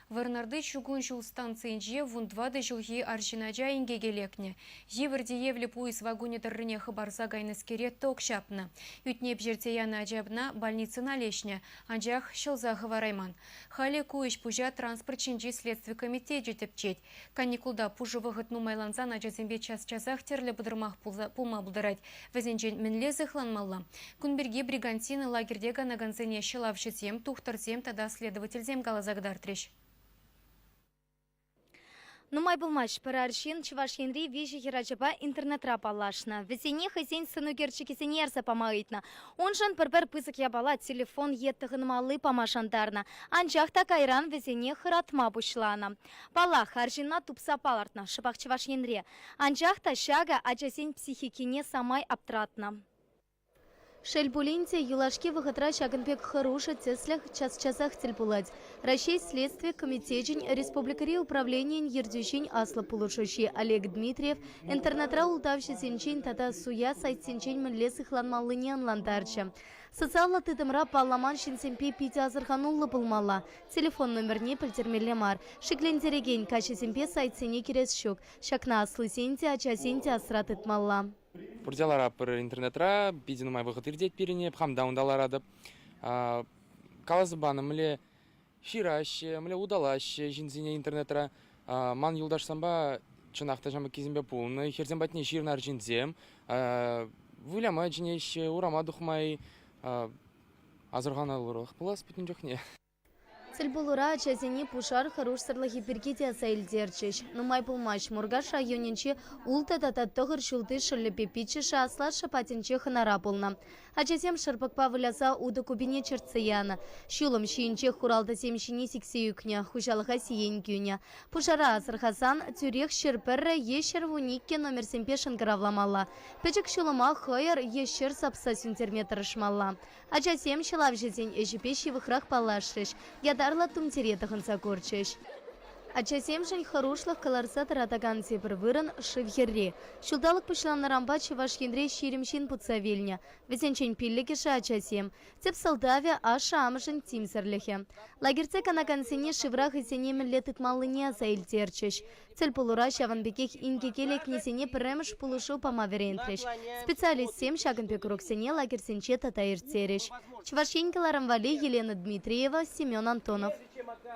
Вӑрнарти чукун ҫул станцийӗнче 14 ҫулхи арҫын ача инкеке лекнӗ. Йывӑр тиевлӗ пуйӑс вакунӗ тӑррине хӑпарса кайнӑскере ток ҫапнӑ. Ӳтне пӗҫертсе янӑ ачана больницӑна леҫнӗ, анчах ҫӑлса хӑварайман. Халӗ ку ӗҫ-пуҫа транспорт ҫинчи следстви комитечӗ тӗпчет. Каникулта пушӑ вӑхӑт нумайлансан ачасемпе час-часах тӗрлӗ пӑтӑрмах пулма пултарать. Вӗсенчен мӗнле сыхланмалла? Кун пирки Бригантина лагерьте канакансене ҫӑлавҫӑсем, тухтӑрсем тата следовательсем каласа кӑтартрӗҫ. Нумай пулмасть пӗр арҫын Чӑваш Енри виҫӗ хӗрачапа интернетра паллашнӑ. Вӗсене хӑйсен сӑнӳкерчӗкӗсене ярса пама ыйтнӑ. Уншӑн пӗр-пӗр пысӑк япала, телефон е тӑхӑнмалли пама шантарнӑ. Анчах та кайран вӗсене хӑратма пуҫланӑ. Паллах, арҫынна тупса палӑртнӑ, шӑпах Чӑваш Енре. Анчах та ҫакӑ ачасен психикине самай аптӑратнӑ. Шел пулин те, юлашки вӑхӑтра ҫакӑн пек хӑрушӑ тӗслӗх час-часах тӗл пулать. Раҫҫей Следстви комитечӗн республикӑри управленийӗн ертӳҫин аслӑ пулӑшуҫи Олег Дмитриев интернетра ултавҫӑсенчен тата суя сайтсенчен мӗнле сыхланмаллине ӑнлантарчӗ. Социаллӑ тытӑмра палламан ҫынсемпе питӗ асӑрхануллӑ пулмалла, телефон номерне пӗлтермелле мар, шиклентерекен каҫӑсемпе сайтсене кӗрес ҫук. Ҫакна аслисен те, ачасен те асра тытмалла. Пурте ларатпӑр интернетра, питӗ нумай вӑхӑт иртет пирӗн, эп хам та унта ларатӑп. Каласа панӑ, мӗнле ҫыраҫҫӗ, мӗнле улталаҫҫӗ ҫынсене интернетра. Ман юлташсемпе чӑнах та ҫамрӑккисемпе пулнӑ, хӗрсем патне ҫырнӑ арҫынсем выляма чӗнеҫҫӗ, урама тухма-и, асӑрханулӑх пулас пӗтнӗ чухне. Тӗлпулура ачасене пушар хӑрушсӑрлӑхӗ пирки те аса илтерчӗҫ. Нумай пулмасть Муркаш районӗнчи ултӑ тата тӑхӑр ҫулти шӑллӗпе пиччӗшӗ аслашшӗ патӗнче хӑнара пулнӑ. Ачасем шӑрпӑкпа выляса утӑ купине чӗртсе янӑ. Ҫулӑм ҫийӗнчех хуралтӑсем ҫине сиксе ӳкнӗ, хуҫалӑха сиен кӳнӗ. Пушара асӑрхасан тӳрех 101 е 112 номерсемпе шӑнкӑравламалла. Пӗчӗк ҫулӑма хӑйӑр е ҫӗр сапса сӳнтерме тӑрӑшмалла. Ачасем ҫӑлавҫӑсен ӗҫӗпе ҫывӑхрах паллашрӗҫ, ятарлӑ тумтире тӑхӑнса курчӗҫ. Ачасемшӗн хӑрушлӑх кӑларса тӑратакан тепӗр вырӑн – шыв хӗрри. Ҫулталӑк пуҫланнӑранпа Чӑваш Енре 20 ҫын путса вилнӗ. Вӗсенчен пиллӗкӗшӗ – ачасем. Тӗп сӑлтавӗ – ашшӗ-амӑшӗн тимсӗрлӗхӗ. Лагерьте канакансене шывра хӑйсене мӗнле тытмаллине аса илтерчӗҫ. Тӗлпулура ҫавӑн пекех инкеке лекнисене пӗрремӗш пулӑшу пама вӗрентрӗҫ. Специалистсем ҫакӑн пек уроксене лагерьсенче тата ирттерӗҫ. Чӑваш Ен кӑларӑм валли Елена Дмитриева, Семен Антонов.